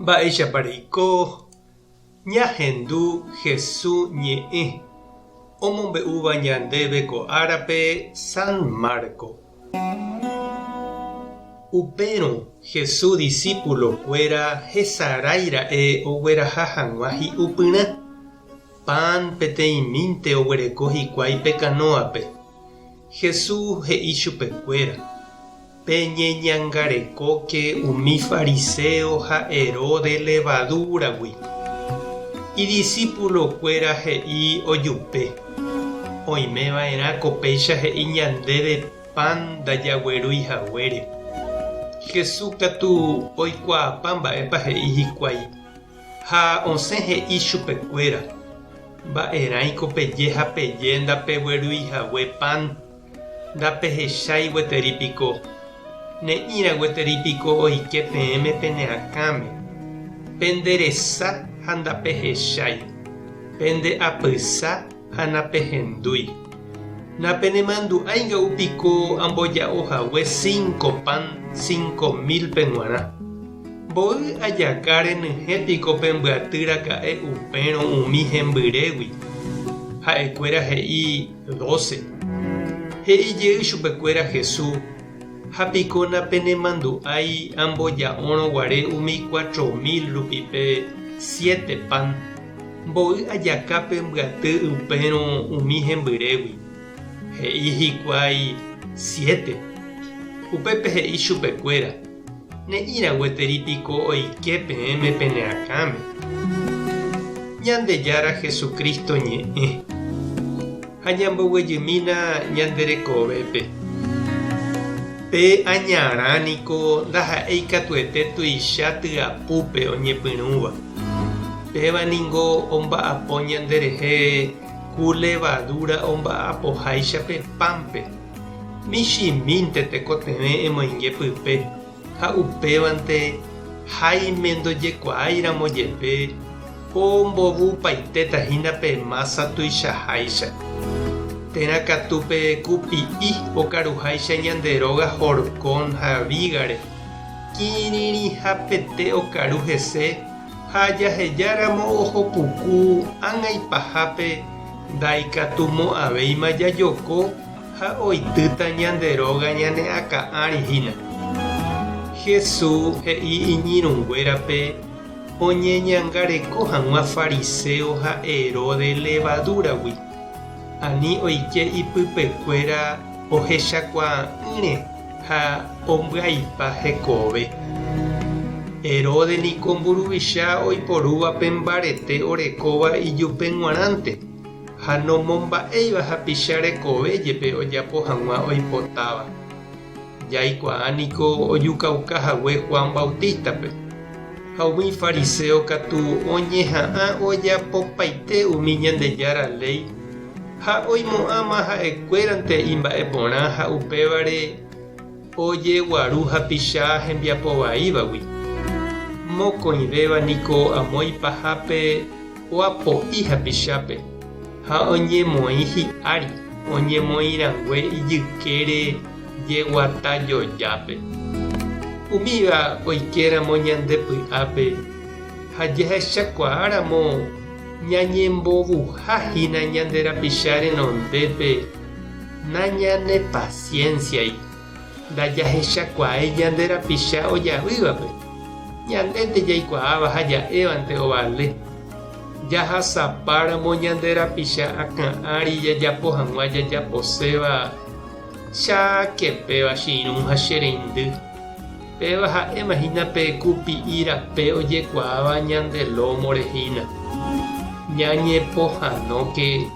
Mba'éichapa reiko ñahendu Hesu ñe'ẽ omombe'úva ñandéve ko árape San Marco. Upérõ Hesu disípulokuéra hesarái ra'e ogueraha hag̃ua hi'upyrã. Pan peteĩmínte oguereko hikuái pe kanóape. Jesús he'i chupekuéra, Peñeñangarekóke umi fariséo ha Herodes levadúragui. Idisípulokuéra he'i ojupe, Oime va'erãko péicha he'i ñandéve pan ndajaguerúi haguére. Jesús katu oikuaapa mba'épa he'i hikuái, ha osẽ he'i chupekuéra, Mba'erãiko peje ha peje ndapeguerúi hague pan? Ndapehechái gueteri piko? Ne'ĩra gueteri piko oike peẽme pene akãme? Pende resa ha ndapehechái, pende apysa ha napehendúi. Napenemandu'ái nga'u piko amboja'o hague cinco pan 5000-pe g̃uarã. Mboy ajaka renyhẽ piko pembyaty raka'e upérõ umi hembyrégui? Ha'ekuéra he'i, Dóse. He'i jey chupekuéra Jesús, Ha piko napenemandu'ái amboja'órõ guare umi 4000 rupi pe siete pan? Mboy ajaka pembyaty upérõ umi hembyrégui? He'i hikuái, Siete. Upépe he'i chupekuéra, Ne'ĩra gueteri piko oike peẽme pene akãme. Ñandejára Jesucristo ñe'ẽ. Ha ñamboguejymína ñande rekovépe. Pe añarã niko ndaha'éi katuete tuicha tyapúpe oñepyrũva. Péva ningo omba'apo ñanderehe ku levadúra omba'apoháicha pe pánpe. Michĩmínte tekotevẽ emoinge pype ha upévante háime ndojekuaáiramo jepe ombovupaitéta hína pe mása tuichaháicha. Térã katu pe kupi'i okaruháicha ñande róga horkon ha vígare, kirirĩhapete okaru hese ha jahejáramo oho puku ág̃a ipahápe ndaikatumo'ãvéima jajoko ha oitýta ñande róga ñane akã ári hína. Jesús he'i iñirũnguérape oñeñangareko hag̃ua fariséo ha Herodes levadúragui, ani oike ipypekuéra ohechakuaa'ỹre ha ombyaipa hekove. Herodes niko mburuvicha oiporúva pe mbarete orekóva ijupe g̃uarãnte. Ha nomomba'éiva hapicha rekove jepe ojapo hag̃ua oipotáva. Jaikuaa niko ojukauka hague Juan Bautístape. Ha umi fariséo katu oñeha'ã ojapopaite umi Ñandejára léi ha oimo'ãma ha'ekuérante imba'eporã ha upévare ojeguaru hapicha hembiapo vaívagui. Mokõivéva niko amo ipahápe oapo'i hapichápe ha oñemoĩ hi'ári oñemoĩrangue ijykére jeguata jojápe. Umíva oikéramo ñande py'ápe ha jahechakuaáramo ñañembovuha hína ñande rapicha renondépe nañanepasiénsiai, ndajahechakuaái ñande rapicha ojavývape. Ñandénte jaikuaáva ha ja'évante ovale. Jahasapáramo ñande rapicha akã ári jajapo hag̃ua jajaposéva, cháke péva che irũ ha che reindy. Péva ha'éma hína pe kupi'i rape ojekuaáva ñande lómore hína. Ñañepohãnóke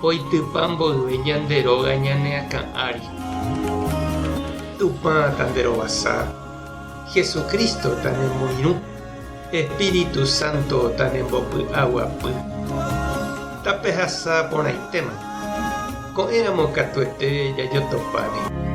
oitypa mboyve ñande róga ñane akã ári. Tupã tanderovasa. Jesucristo tanemoirũ, Espíritu Santo tanembopy'aguapy. Tapehasa porãitéma. Ko'ẽramo katuete jajotopáne.